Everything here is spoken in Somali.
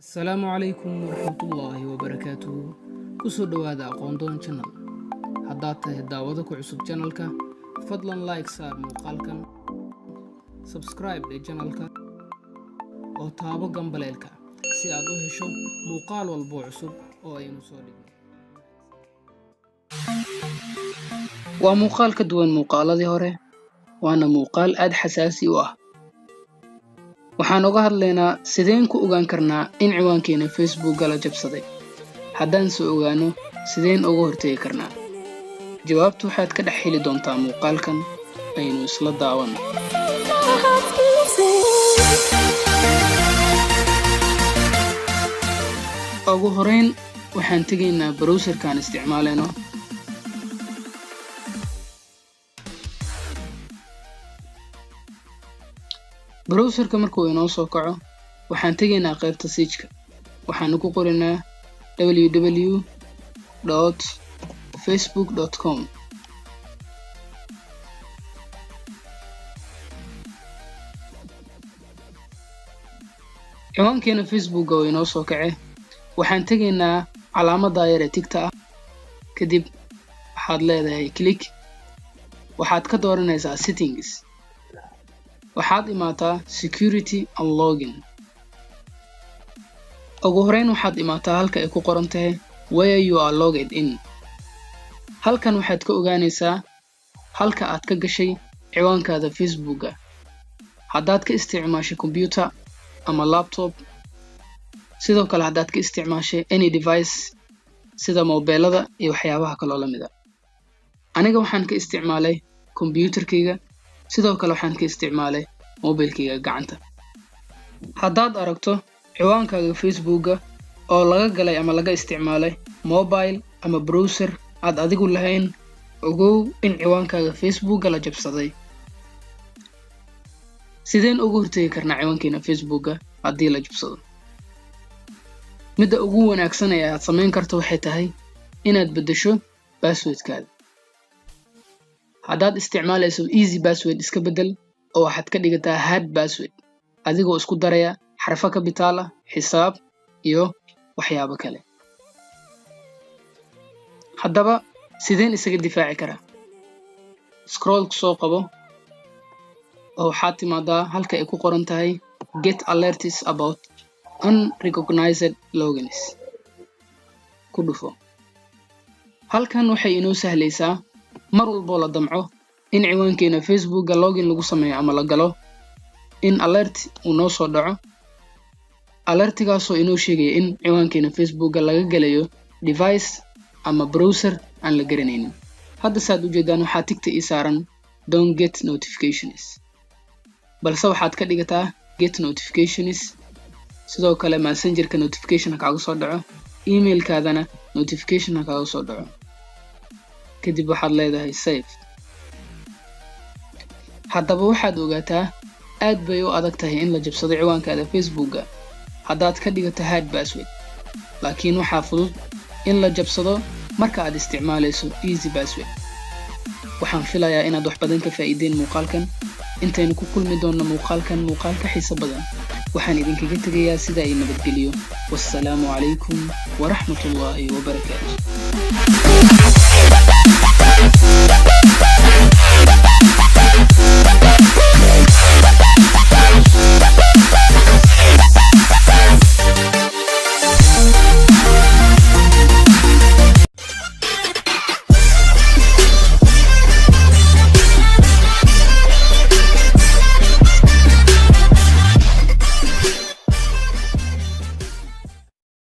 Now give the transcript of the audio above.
Asalaamu calaykum waraxmatullaahi wabarakaatuhu. Kusoo dhowaada Aqoondoon Channel. Haddaad tahay daawado ku cusub channelka, fadlan like saar muuqaalkan, subscribe dhe channelka oo taabo gambaleelka si aad u hesho muuqaal walboo cusub oo aynu soo dhigno. Waa muuqaal ka duwan muuqaaladii hore, waana muuqaal aad xasaasi u ah. Waxaan uga hadlaynaa sideen ku ogaan karnaa in ciwaankeena Facebookga la jabsaday. Haddaan soo ogaano, sideen uga hortegi karnaa? Jawaabtu waxaad ka dhex heli doontaa muuqaalkan. Aynu isla daawano. My heart's beating. Ugu horeyn waxaan tegaynaa browserkaan isticmaalayno. Browserka markuu inoo soo kaco, waxaan tegaynaa qaybta searchka. Waxaanu ku qoraynaa www.facebook.com. Ciwaankeena Facebookga oo inoo soo kace, waxaan tegaynaa calaamadda yar ee tickta ah. Kadib waxaad leedahay click. Waxaad ka dooranaysaa settings. Waxaad imaataa security and login. Ugu horeyn waxaad imaataa halka ay ku qoran tahay "where you are logged in". Halkan waxaad ka ogaanaysaa halka aad ka gashay ciwaankaada Facebookga. Haddaad ka isticmaashay computer ama laptop, sidoo kale haddaad ka isticmaashay any device sida mobeelada iyo waxyaabaha kaloo la mida. Aniga waxaan ka isticmaalay computerkayga, sidoo kale waxaan ka isticmaalay mobilkayga gacanta. Haddaad aragto ciwaankaaga Facebookga oo laga galay ama laga isticmaalay mobile ama browser aad adigu lahayn, ogow in ciwaankaaga Facebookga la jabsaday. Sideen uga hortegi karnaa ciwaankeena Facebookga haddii la jabsado? Midda ugu wanaagsan ee aad samayn karto waxay tahay inaad beddesho passwordkaada. Haddaad isticmaalayso easy password, iska beddel oo waxaad ka dhigataa hard password, adigoo isku daraya xarfo capital ah, xisaab iyo waxyaabo kale. Haddaba sideen isaga difaaci karaa? Scroll soo qabo oo waxaad timaadaa halka ay ku qoran tahay "get alerts about unrecognized logins". Ku dhufo. Halkan waxay inoo sahlaysaa mar walboo la damco in ciwaankeena Facebookga login lagu sameeyo ama la galo, in alert uu noo soo dhaco, alertigaasoo inoo sheegaya in ciwaankeena Facebookga laga galayo device ama browser aan la garanaynin. Hadda saad ujeedaan, waxaa tickta ii saaran "don't get notifications", balse waxaad ka dhigataa "get notifications". Sidoo kale Messengerka notification ha kaaga soo dhaco, emailkaadana notification ha kaaga soo dhaco. Kadib waxaad leedahay save. Haddaba waxaad ogaataa, aad bay u adag tahay in la jabsado ciwaankaada Facebookga haddaad ka dhigato hard password, laakiin waxaa fudud in la jabsado marka aad isticmaalayso easy password. Waxaan filayaa inaad wax badan ka faa'iideen muuqaalkan. Intaynu ku kulmi doonno muuqaalkan muuqaal ka xiiso badan, waxaan idinkaga tegayaa sida ay nabadgeliyo. Wassalaamu calaykum waraxmatullaahi wabarakaatu.